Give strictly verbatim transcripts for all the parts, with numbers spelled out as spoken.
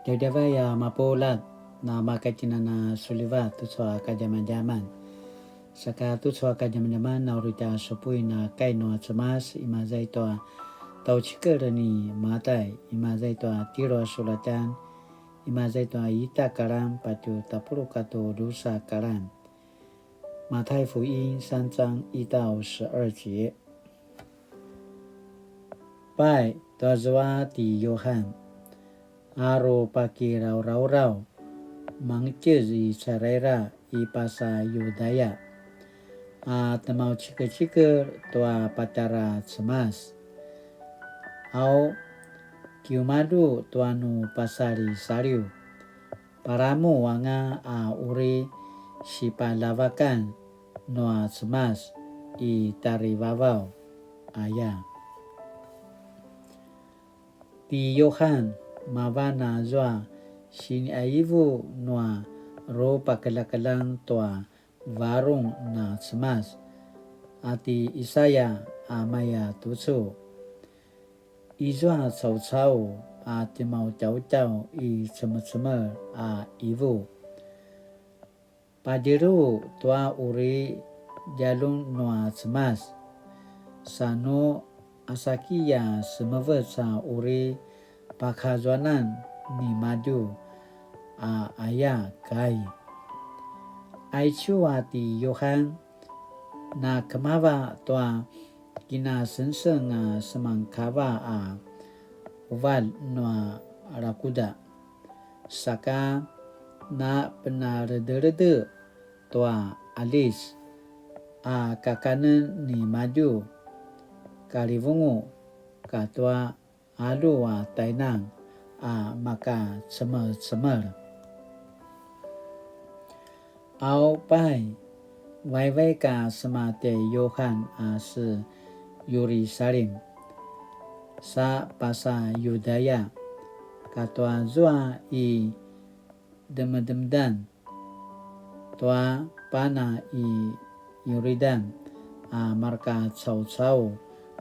Djavadjavay a mapuljat, na makatjinan a sulivat tucu a kadjamadjaman. Saka tucu a kadjamadjaman na uri tja supuin a kai nua Cemas, imaza i tua tjaucikel ni Matai, imaza i tua tjelu a sulatjan, imaza i tua ita kalan patje tapuluq katua drusa kalan. 马太福音三章一到十二节。 Pai, tuazua ti Yuhan, a ru pakiraurauraw, mangtjez i caraira i pasa Yudaya, a temaucikecikel tua patjara Cemas. Au, kiumalju tua nu pasalisaliw, palamu anga a uri sipaljavakan nua Cemas i tjarivavaw aya. Ti Yuhan, mavan azua siniaivu nua rupakeljakeljang tua varung na Cemas, a ti Isaya a maya tucu. Izua caucau a timautjautjau i cemecemel a ivu. Padjelu tua uri djaljun nua Cemas, sa nu asaki a semevec a uri pakazuanan nimadju a aya kai. Aicu a ti Yuhan, na kemava tua kinasengseng a semankava a quvalj nua rakuda, saka na penaredelede tua alis a kakanen nimadju, kalivungu katua alju a tainan a makacemecemel. Au pai, vaivaik a sema tjai Yuhan a se Yirusalim, sa pasa Yudaya, katua zua i demedemedan tua pana i Yuridan a marka caucau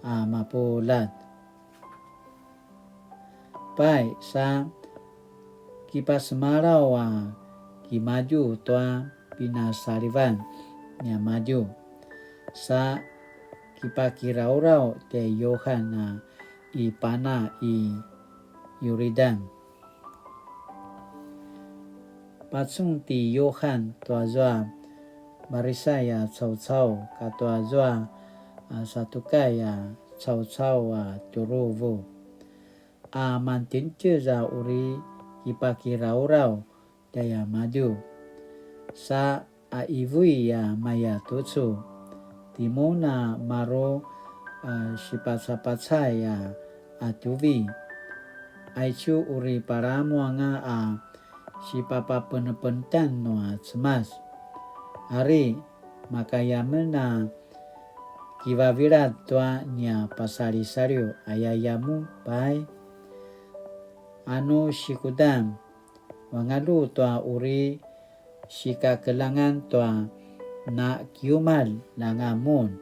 a mapuljat. Pai sa kipasemalaw a kimadju tua pinasalivan niamadju, sa kipakirauraw tjai Yuhan a i pana i Yuridan. Pacun ti Yuhan tuazua Parisai a caucau katua zua a Satukai a caucau a tjuruvu, a mantjintjez a uri kipakirauraw tjaiamadju. Sa a ivui a maya tucu, timun a maru a sipacapacay a qatjuvi. Aicu uri palamu anga a sipapapenepenetan nua Cemas. Ari, makaya amen a kivavilad tua nia pasalisaliw, ayaya mun pai. Anu sikudan, vangalju tua uri sikakeljangan tua na kiumalj anga mun.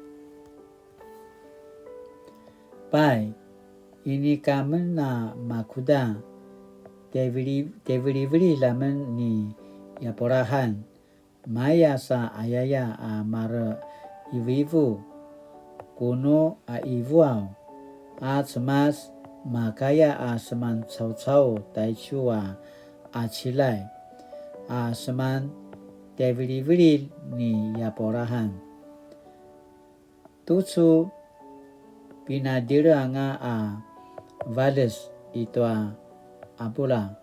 Pai, inika amen a makuda, tjaivili-, tjaivilivililj amen ni Yapurahan, maya sa ayaya a mareivuivu, kunu a ivuaw, a Cemas makaya a seman caucau taicu a qaciljay, a seman tjaivilivililj ni Yapurahan. Tucu pinadjele anga a valjes i tua qapula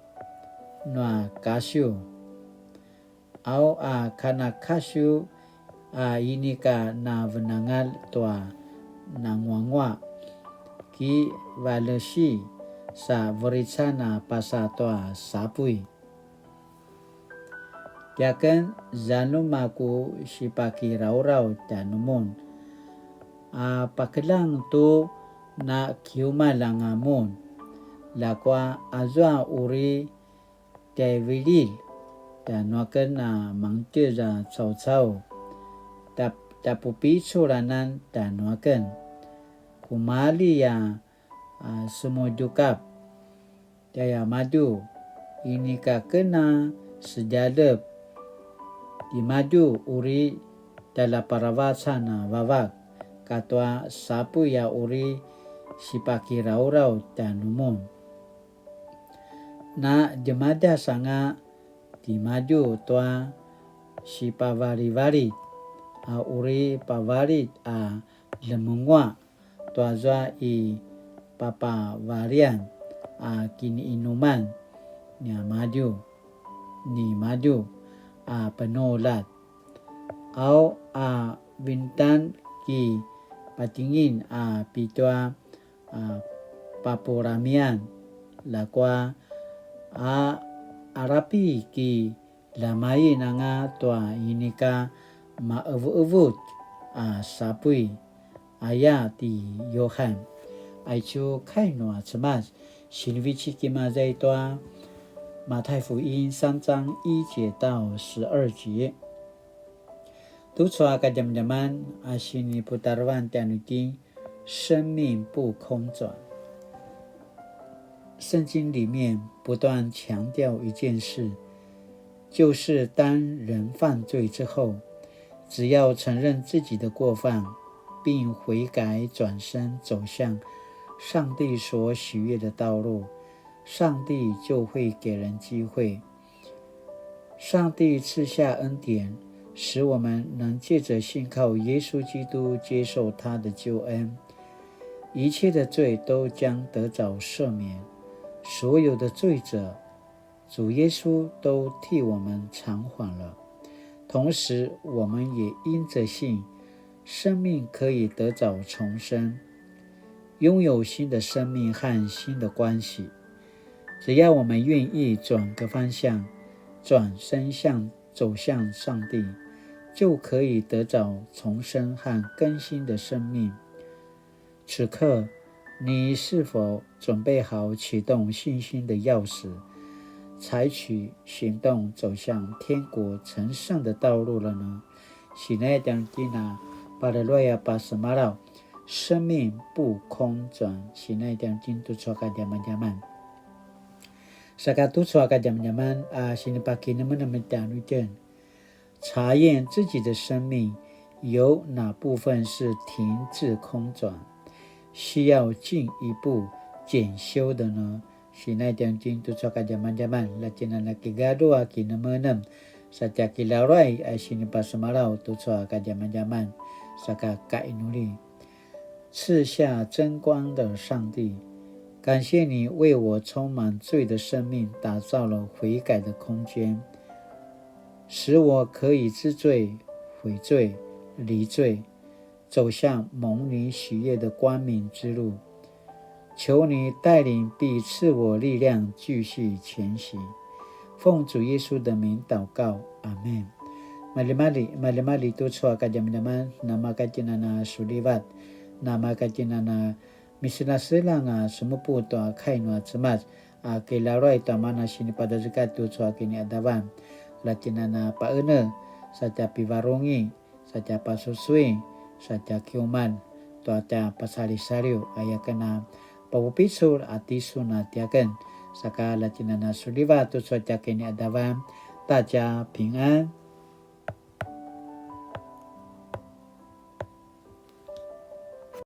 nua kasiw. Au a kana kasiw a inika na venangalj tua nanguangua, kivaljesi sa verican a pasa tua sapuy. Tiaken, zaljum a ku sipakirauraw tjanumun a pakeljang tu na kiumalj anga mun, ljakua azua uri tjaivililj tjanuaken a mangtjez a caucau, tja-, tjapupicul anan tjanuaken. Kumalji a, a, semudjukap tjaiamadju, inika ken a sedjalep timadju uri tjaljaparavacan a vavak katua sapuy a uri sipakirauraw tjanumun. Na djemadjas anga timadju tua sipavalivalit a uri pavalit a ljemenguaq tuazua i papavalian a kiniinuman niamadju, nimadju a penuljat. Au a vintan ki patingin a pitua a papuramian, ljakua a alapi ki ljamain anga tua inika maevuevut a sapuy, aya ti Yohan. Aicu kai nua Cemas, sinivecik imaza i tua 马太福音三章一节到十二节. Tucu a kadjamadjaman a siniputarevan tjanuitjen, 生命不空转。圣经里面不断强调一件事，就是当人犯罪之后，只要承认自己的过犯，并悔改转身走向上帝所喜悦的道路，上帝就会给人机会。上帝赐下恩典，使我们能借着信靠耶稣基督接受他的救恩，一切的罪都将得着赦免。所有的罪者，主耶稣都替我们偿还了。同时，我们也因着信，生命可以得着重生，拥有新的生命和新的关系。只要我们愿意转个方向，转身向，走向上帝，就可以得着重生和更新的生命。此刻，你是否准备好启动信心的钥匙，采取行动走向天国成圣的道路了呢？Sinai tjanuitjen a palaluaya pasemalaw, 生命不空转。Sinai tjanuitjen tucu a kadjamadjaman. Saka tucu a kadjamadjaman a sinipakinemenem tjanuitjen, 查验自己的生命有哪部分是停滞空转，需要进一步检修的呢？Sinai tjanuitjen tucu a kadjamadjaman, la tjinana kigalu a kinemenem, satja kilaluay a sinipasemalaw tucu a kadjamadjaman, saka kainuli. 赐下真光的上帝，感谢你为我充满罪的生命打造了悔改的空间，使我可以知罪、悔罪、离罪，走向蒙你喜悦的光明之路。求你带领并赐我力量，继续前行。奉主耶稣的名祷告，阿们。Malimali, malimali tucu a kadjamadjaman, namaka tjinana sulivat, namaka tjinana miselaselang a semupu tua kai nua Cemas, a kilaluay tua mana sinipadazekatj tucu a kiniadavan, la tjinana paene, satja pivarungi, satja pasusui, satja kiuman, tua tja pasalisaliw, aya ken a papupicul a tisun a tiaken, saka la tjinana sulivat tucu a tja kiniadavan, 大家平安。